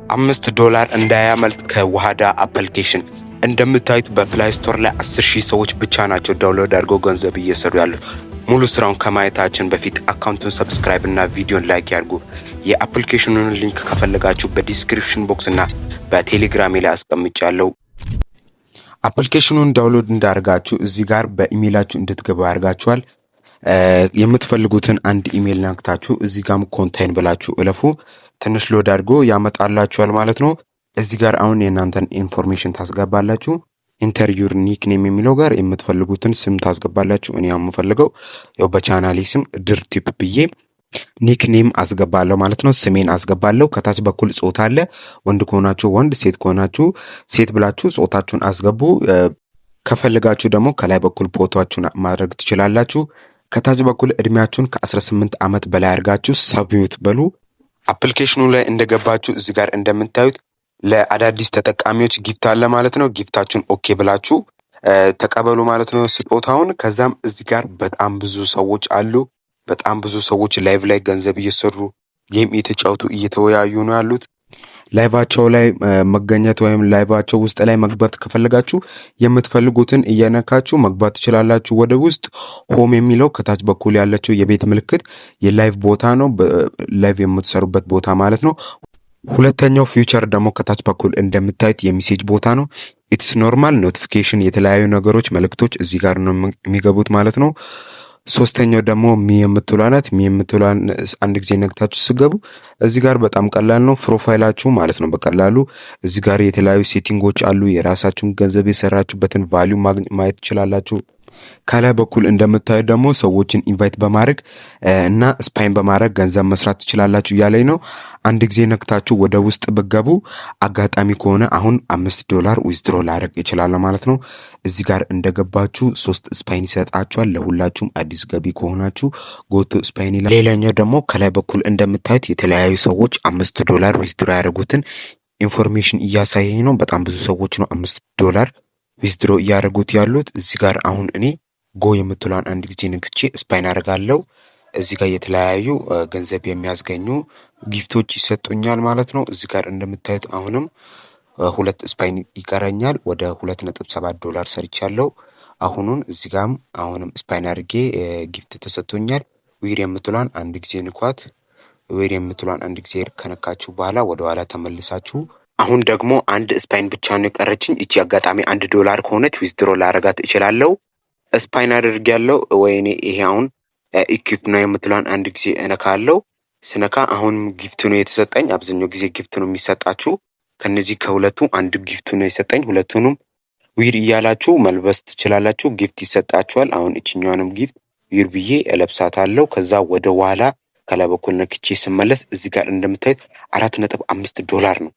5 ዶላር እንዳያመልጥ ከዋሃዳ application። እንደምታዩት በ Play Store ላይ 10,000 ሰዎች ብቻ ናቸው download አድርገው ገንዘብ እየሰሩ ያሉት። ሙሉ ስራውን ከማየታችን በፊት account ኡን subscribe እና ቪዲዮን like ያድርጉ። የ application ኑን link ከፈለጋችሁ በ description box እና በቴሌግራሜ ላይ አስቀምጫለሁ። Application ኑን download እንዳደርጋችሁ እዚህ ጋር በኢሜይላችሁ እንድትገቡ ያደርጋችኋል። የምትፈልጉትን አንድ ኢሜይል ነክታችሁ እዚህ ጋም continue ብላችሁ እለፉ። ትንሽ load አድርጎ ያመጣላችኋል ማለት ነው። እዚህ ጋር አሁን የእናንተን information ታስገባላችሁ። Enter your nickname የሚለው ጋር የምትፈልጉትን ስም ታስገባላችሁ። እኔ የምፈልገው ያው በቻናሌ ስም ድር ቲፕ ብዬ nickname አስገባለሁ ማለት ነው። ስሜን አስገባለሁ። ከታች በኩል ጾታ አለ። ወንድ ከሆናችሁ ወንድ፣ ሴት ከሆናችሁ ሴት ብላችሁ ጾታችሁን አስገቡ። ከፈለጋችሁ ደግሞ ከላይ በኩል ፎቶአችሁን ማድረግ ትችላላችሁ። ከታች በኩል እድሜያችሁን ከ18 ዓመት በላይ አድርጋችሁ submit በሉ። Application ኑ ላይ እንደገባችሁ እዚህ ጋር እንደምታዩት ለአዳዲስ ተጠቃሚዎች gift አለ ማለት ነው። Gift ኣችሁን okay ብላችሁ ተቀበሉ ማለት ነው ስጦታውን። ከዛም እዚህ ጋር በጣም ብዙ ሰዎች አሉ። በጣም ብዙ ሰዎች live ላይ ገንዘብ እየሰሩ፣ game እየተጫወቱ፣ እየተወያዩ ነው ያሉት። Live ኣቸው ላይ መገኘት ወይም live ኣቸው ውስጥ ላይ መግባት ከፈለጋችሁ የምትፈልጉትን እየነካችሁ መግባት ትችላላችሁ ወደ ውስጥ። Home የሚለው ከታች በኩል ያለችው የቤት ምልክት የ live ቦታ ነው። Live የምትሰሩበት ቦታ ማለት ነው። ሁለተኛው feature ደግሞ ከታች በኩል እንደምታዩት የ message ቦታ ነው። It's normal notification፣ የተለያዩ ነገሮች፣ መልእክቶች እዚህ ጋር ነው የሚገቡት ማለት ነው። ሶስተኛው ደግሞ me የምትሏ ናት። Me የምትሏን አንድ ጊዜ ነክታችሁ ስትገቡ እዚህ ጋር በጣም ቀላል ነው፣ profile ኣችሁ ማለት ነው። በቀላሉ እዚህ ጋር የተለያዩ setting ኦች አሉ። የራሳችሁን ገንዘብ የሰራችሁበትን value ማየት ትችላላችሁ። ከላይ በኩል እንደምታዩት ደግሞ ሰዎችን invite በማድረግ እና spin በማድረግ ገንዘብ መስራት ትችላላችሁ እያለኝ ነው። አንድ ጊዜ ነክታችሁ ወደ ውስጥ ብትገቡ አጋጣሚ ከሆነ አሁን 5 ዶላር withdraw ላደርግ እችላለሁ ማለት ነው። እዚህ ጋር እንደገባችሁ ሶስት spin ይሰጣችኋል። ለሁላችሁም አዲስ ገቢ ከሆናችሁ go to spin ይላል። ሌላኛው ደግሞ ከላይ በኩል እንደምታዩት የተለያዩ ሰዎች 5 ዶላር withdraw ያደረጉትን information እያሳየኝ ነው። በጣም ብዙ ሰዎች ነው 5 ዶላር withdraw እያደረጉት ያሉት። እዚህ ጋር አሁን እኔ go የምትሏን አንድ ጊዜ ነክቼ spin አደርጋለሁ። እዚህ ጋር የተለያዩ ገንዘብ የሚያስገኙ gift ኦች ይሰጡኛል ማለት ነው። እዚህ ጋር እንደምታዩት አሁንም ሁለት spin ይቀረኛል። ወደ 2.7 ዶላር ሰርቻለሁ። አሁኑን እዚህ ጋም አሁንም spin አድርጌ gift ተሰጥቶኛል። Wear የምትሏን አንድ ጊዜ ንኳት። Wear የምትሏን አንድ ጊዜ ከነካችሁ በኋላ ወደ ኋላ ተመልሳችሁ አሁን ደግሞ አንድ spin ብቻ ነው የቀረችኝ። እቺ አጋጣሚ 1 ዶላር ከሆነች withdraw ላረጋት እችላለሁ። Spin አድርጌያለሁ። ወይኔ፣ ይሄ አሁን equip ነው የምትሏን አንድ ጊዜ እነካለሁ። ስነካ አሁንም gift ነው የተሰጠኝ። አብዛኛው ጊዜ gift ነው የሚሰጣችሁ። ከነዚህ ከሁለቱ አንድ gift ነው የሰጠኝ። ሁለቱንም wear እያላችሁ መልበስ ትችላላችሁ። Gift ይሰጣችኋል። አሁን እችኛዋንም gift wear ብዬ እለብሳታለሁ። ከዛ ወደ ኋላ ከላይ በኩል ነክቼ ስመለስ እዚህ ጋር እንደምታዩት 4.5 ዶላር ነው።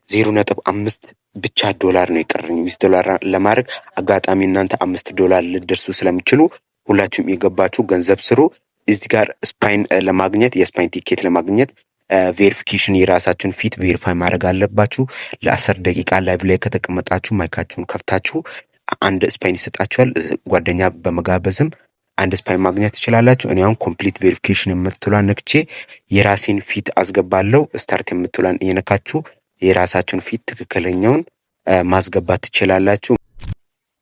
0.5 ብቻ ዶላር ነው የቀረኝ withdraw ለማድረግ። አጋጣሚ እናንተ 5 ዶላር ልትደርሱ ስለምትችሉ ሁላችሁም የገባችሁ ገንዘብ ስሩ። እዚህ ጋር spin ለማግኘት፣ የ spin ticket ለማግኘት verification የራሳችሁን ፊት verify ማድረግ አለባችሁ። ለ10 ደቂቃ live ላይ ከተቀመጣችሁ mic ኣችሁን ከፍታችሁ አንድ spin ይሰጣችኋል። ጓደኛ በመጋበዝም አንድ spin ማግኘት ትችላላችሁ። እኔ አሁን complete verification የምትሏን ነክቼ የራሴን ፊት አስገባለሁ። Start የምትሏን እየነካችሁ የራሳችሁን ፊት ትክክለኛውን ማስገባት ትችላላችሁ።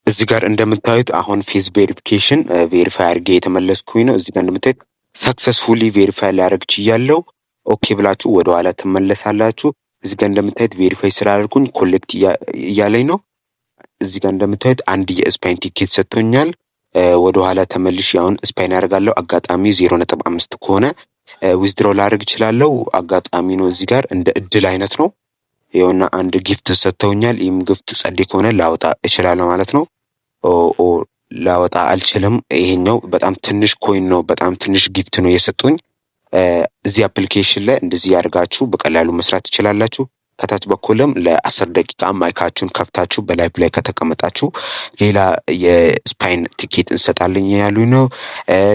እዚህ ጋር እንደምታዩት አሁን face verification verify አድርጌ የተመለስኩኝ ነው። እዚህ ጋር እንደምታዩት successfully verify ላደርግ ችያለሁ። Okay ብላችሁ ወደ ኋላ ትመለሳላችሁ። እዚህ ጋር እንደምታዩት verify ስላደረኩኝ collect እያለኝ ነው። እዚህ ጋር እንደምታዩት አንድ የ spin ticket ሰጥቶኛል። ወደ ኋላ ተመልሼ አሁን spin አደርጋለሁ። አጋጣሚ 0.5 ከሆነ withdraw ላደርግ እችላለሁ። አጋጣሚ ነው። እዚህ ጋር እንደ እድል አይነት ነው። ይኸውና አንድ gift ሰጥተውኛል። ይህም gift ጸዴ ከሆነ ላወጣ እችላለሁ ማለት ነው። ላወጣ አልችልም። ይሄኛው በጣም ትንሽ coin ነው። በጣም ትንሽ gift ነው የሰጡኝ። እዚህ application ላይ እንደዚህ አድርጋችሁ በቀላሉ መስራት ትችላላችሁ። ከታች በኩልም ለ10 ደቂቃ mic ኣችሁን ከፍታችሁ በ live ላይ ከተቀመጣችሁ ሌላ የ spin ticket እንሰጣለን ያሉ ነው።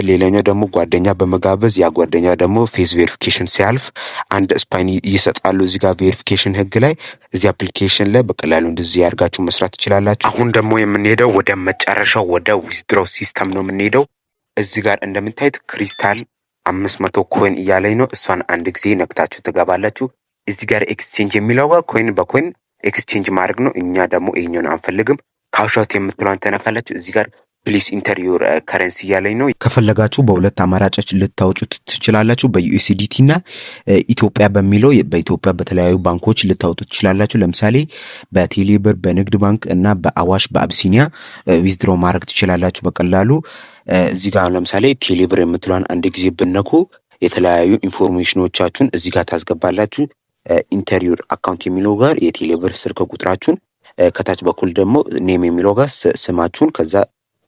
ሌላኛው ደግሞ ጓደኛ በመጋበዝ፣ ያ ጓደኛ ደግሞ face verification ሲያልፍ አንድ spin ይሰጣሉ። እዚህ ጋር verification ህግ ላይ እዚህ application ላይ በቀላሉ እንደዚህ አድርጋችሁ መስራት ትችላላችሁ። አሁን ደግሞ የምንሄደው ወደ መጨረሻው ወደ withdraw system ነው የምንሄደው። እዚህ ጋር እንደምታዩት ክሪስታል 500 coin እያለኝ ነው። እሷን አንድ ጊዜ ነክታችሁ ትገባላችሁ። እዚህ ጋር exchange የሚለው ጋር coin በ coin exchange ማድረግ ነው። እኛ ደግሞ ይሄኛውን አንፈልግም። Cash out የምትለዋን ትነካላችሁ። እዚህ ጋር "Please enter your currency" እያለኝ ነው። ከፈለጋችሁ በሁለት አማራጮች ልታወጡት ትችላላችሁ። በ USDT እና ኢትዮጵያ በሚለው በኢትዮጵያ በተለያዩ ባንኮች ልታወጡ ትችላላችሁ። ለምሳሌ በቴሌብር፣ በንግድ ባንክ እና በአዋሽ፣ በአብሲኒያ withdraw ማድረግ ትችላላችሁ በቀላሉ። እዚህ ጋር ለምሳሌ ቴሌብር የምትለዋን አንድ ጊዜ ብትነኩ የተለያዩ information ኖቻችሁን እዚህ ጋር ታስገባላችሁ። "Enter your account" የሚለው ጋር የቴሌብር ስልክ ቁጥራችሁን፣ ከታች በኩል ደግሞ "name" የሚለው ጋር ስማችሁን፣ ከዛ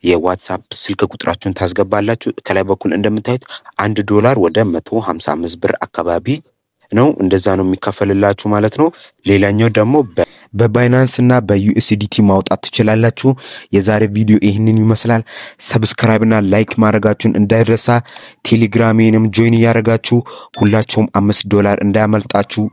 የ WhatsApp ስልክ ቁጥራችሁን ታስገባላችሁ። ከላይ በኩል እንደምታዩት 1 ዶላር ወደ 155 ብር አካባቢ ነው። እንደዛ ነው የሚከፈልላችሁ ማለት ነው። ሌላኛው ደግሞ በ Binance እና በ USDT ማውጣት ትችላላችሁ። የዛሬ ቪዲዮ ይህንን ይመስላል። Subscribe እና like ማድረጋችሁን እንዳይረሳ። ቴሌግራሜንም join እያደረጋችሁ ሁላችሁም 5 ዶላር እንዳያመልጣችሁ።